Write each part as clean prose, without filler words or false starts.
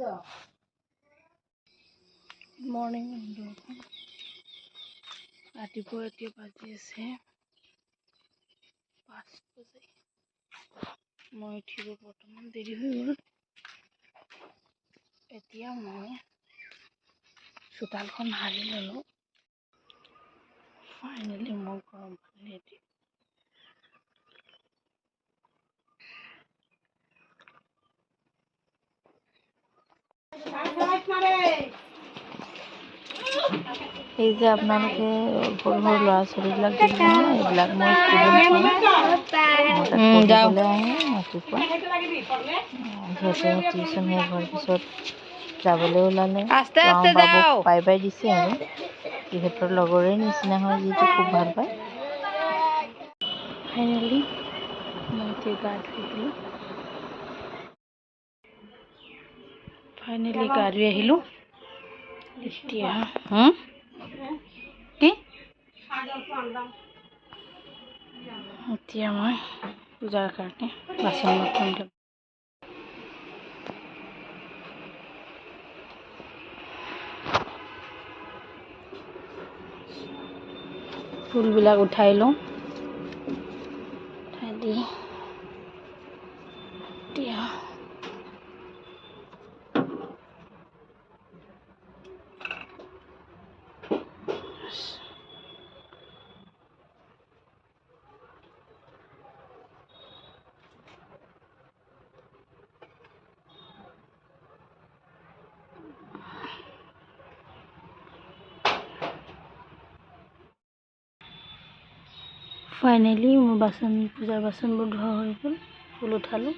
Good morning বন্ধুসকল। ৰাতিপুৱা এতিয়া বাজি আছে 5 বজি। মই উঠিব বৰ্তমান দেৰি হৈ গ'ল। এতিয়া মই চোতালখন সাৰি ল'লোঁ। ফাইনেলি মই গৰম পানী দি এই যে আপোনালোকে সৰু সৰু ল'ৰা ছোৱালীবিলাক দেখিছে নহয়, এইবিলাক মোৰ ষ্টুডেণ্ট হয়। মোৰ তাত পঢ়িবলৈ আহে ৰাতিপুৱা। সিহঁতে টিউশ্যন শেষ হোৱাৰ পিছত যাবলৈ ওলালে। বাবুক বাই বাই দিছে আৰু সিহঁতৰ লগৰে নিচিনা হয়, যিটো খুব ভাল পায়। ফাইনেলি মই এতিয়া গা ধুই আহিলোঁ। ফাইনেলি গা ধুই আহিলোঁ। এতিয়া কি এতিয়া মই পূজাৰ কাৰণে বাচন বৰ্তন ধুম। ফুলবিলাক উঠাই লওঁ, উঠাই দি এতিয়া ফাইনেলি মোৰ বাচন পূজাৰ বাচনবোৰ ধোৱা হৈ গ'ল, ফুল উঠালোঁ।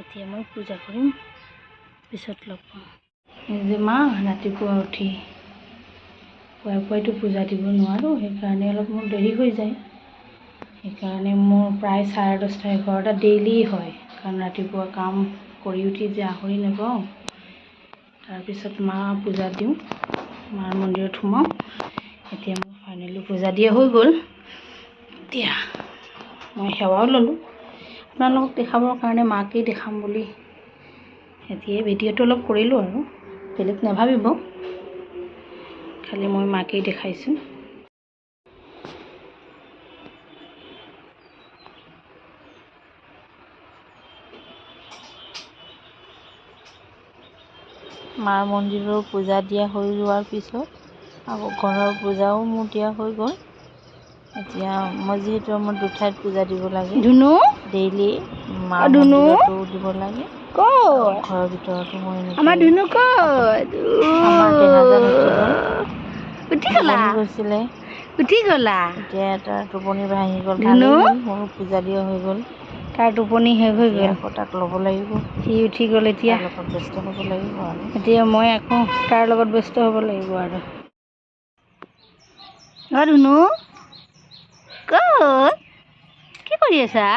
এতিয়া মই পূজা কৰিম, পিছত লগ পাম। এই যে মা ৰাতিপুৱা উঠি পুৱাই পুৱাইতো পূজা দিব নোৱাৰোঁ, সেইকাৰণে অলপ মোৰ দেৰি হৈ যায়। সেইকাৰণে মোৰ প্ৰায় 10:30 11টা ডেইলি হয়, কাৰণ ৰাতিপুৱা কাম কৰি উঠি যে আহৰি নাপাওঁ। তাৰপিছত মা পূজা দিওঁ, মাৰ মন্দিৰত সোমাওঁ। এতিয়া মোৰ ফাইনেলি পূজা দিয়া হৈ গ'ল। এতিয়া মই সেৱাও ল'লোঁ। আপোনালোকক দেখাবৰ কাৰণে মাকেই দেখাম বুলি এতিয়া ভিডিঅ'টো অলপ কৰিলোঁ আৰু, বেলেগ নাভাবিব, খালি মই মাকেই দেখাইছোঁ। মাৰ মন্দিৰৰ পূজা দিয়া হৈ যোৱাৰ পিছত আকৌ ঘৰৰ পূজাও মোৰ দিয়া হৈ গ'ল। এতিয়া মই যিহেতু মোৰ দুঠাইত পূজা দিব লাগে ডেইলি, মাৰ মন্দিৰতো দিব লাগে, ঘৰৰ ভিতৰতো মই আমাৰ দেহাজন উঠি গ'ল, গৈছিলে উঠি গ'লা। এতিয়া তাৰ টোপনি ভাঙি গ'ল, ভালেই হ'ল, মোৰো পূজা দিয়া হৈ গ'ল। তাৰ টোপনি শেষ হৈ গ'ল, আকৌ তাক ল'ব লাগিব, সি উঠি গ'ল। এতিয়া লগত ব্যস্ত হ'ব লাগিব আৰু এতিয়া মই আকৌ তাৰ লগত ব্যস্ত হ'ব লাগিব আৰু। অ ধুনু, ক'ত কি কৰি আছা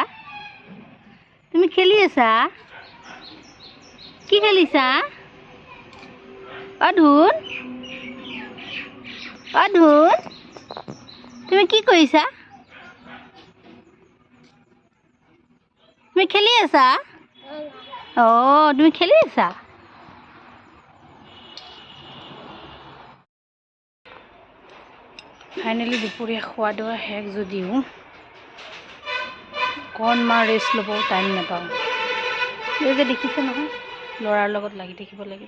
তুমি? খেলি আছা? কি খেলিছা? অ ধুন, অ ধুন, তুমি কি কৰিছা? তুমি খেলি আছা? অ তুমি খেলি আছা। ফাইনেলি দুপৰীয়া খোৱা দোৱা শেষ যদিও অকণমান ৰেষ্ট ল'ব টাইম নাপাওঁ। এই যে দেখিছে নহয়, ল'ৰাৰ লগত লাগি থাকিব লাগে।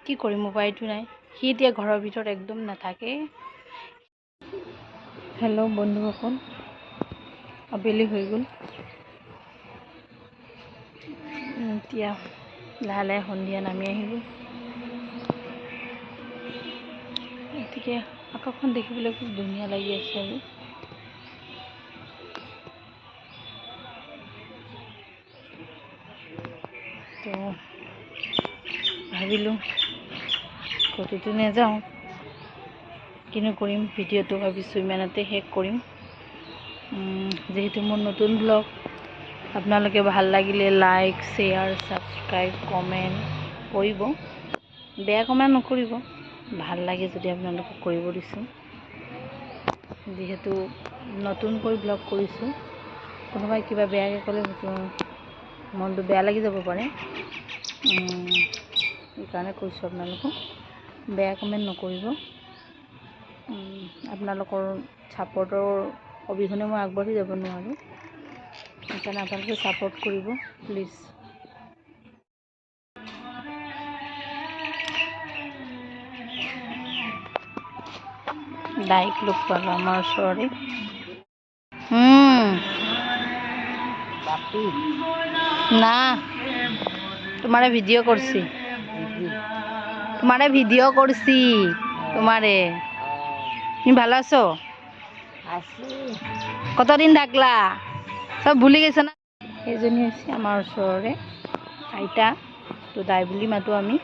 কি কৰিম, উপায়টো নাই। সি এতিয়া ঘৰৰ ভিতৰত একদম নাথাকে। হেল্ল' বন্ধুসকল, আবেলি হৈ গ'ল। এতিয়া লাহে লাহে সন্ধিয়া নামি আহিব। গতিকে আকাশখন দেখিবলৈ খুব ধুনীয়া লাগি আছে আৰু। তো ভাবিলোঁ ক'তোতো নাযাওঁ, কিনো কৰিম, ভিডিঅ'টো ভাবিছোঁ ইমানতে শেষ কৰিম। যিহেতু মোৰ নতুন ব্লগ, আপোনালোকে ভাল লাগিলে লাইক, শ্বেয়াৰ, ছাবস্ক্ৰাইব, কমেণ্ট কৰিব, বেয়া কমেণ্ট নকৰিব। ভাল লাগে যদি আপোনালোকক কৰিব দিছোঁ, যিহেতু নতুনকৈ ব্লগ কৰিছোঁ। কোনোবাই কিবা বেয়াকৈ ক'লে হয়তো মনটো বেয়া লাগি যাব পাৰে। সেইকাৰণে কৈছোঁ আপোনালোকক, বেয়া কমেণ্ট নকৰিব। আপোনালোকৰ ছাপৰ্টৰ অবিহনে মই আগবাঢ়ি যাব নোৱাৰোঁ, সেইকাৰণে আপোনালোকে ছাপৰ্ট কৰিব প্লিজ। দাইক লগ পালোঁ আমাৰ ওচৰৰে। না, তোমাৰে ভিডিঅ' কৰছি, তোমাৰে ভিডিঅ' কৰছি, তোমাৰে। তুমি ভালো আছো? কতদিন থাকলা, সব ভুলি গেছো না? সেইজনী হৈছে আমাৰ ওচৰৰে আইতা, তো দাই বুলি মাতোঁ আমি।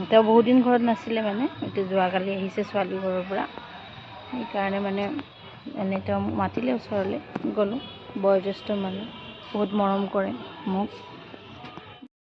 তেওঁ বহুত দিন ঘৰত নাছিলে, মানে এতিয়া যোৱাকালি আহিছে ছোৱালী ঘৰৰ পৰা, সেইকাৰণে মানে এনেই তেওঁ মাতিলে ওচৰলৈ গ'লোঁ। বয়োজ্যেষ্ঠ মানুহ, বহুত মৰম কৰে মোক।